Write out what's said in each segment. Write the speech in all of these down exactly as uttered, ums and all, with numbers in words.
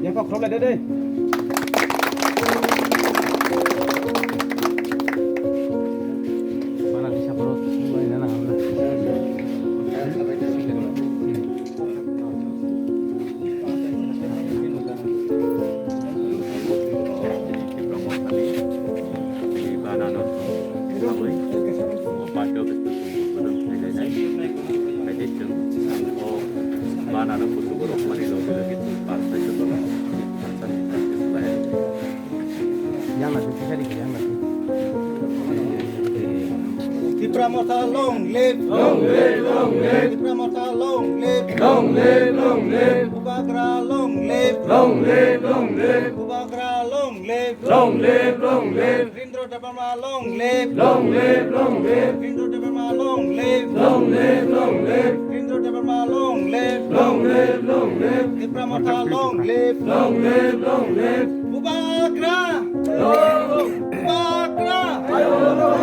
Yang kok khrop lai de dei. Mana di sapro, mana na hamla. Tipra Motha long live! Long live, long live! Tipra Motha long live! Long live, long live! Bubagra long live! Long live, long live! Bubagra long live! Long live, long live! Rindro Debbarma long live! Long live, long live! Rindro Debbarma long live! Long live, long live! Rindro Debbarma long live! Long live, long live! Tipra Motha long live! Long live, long live! Bubagra! Bubagra! Bubagra!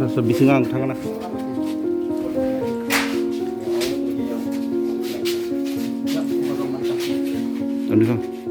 Sa, sa, bising ang thangna. Tadi kan.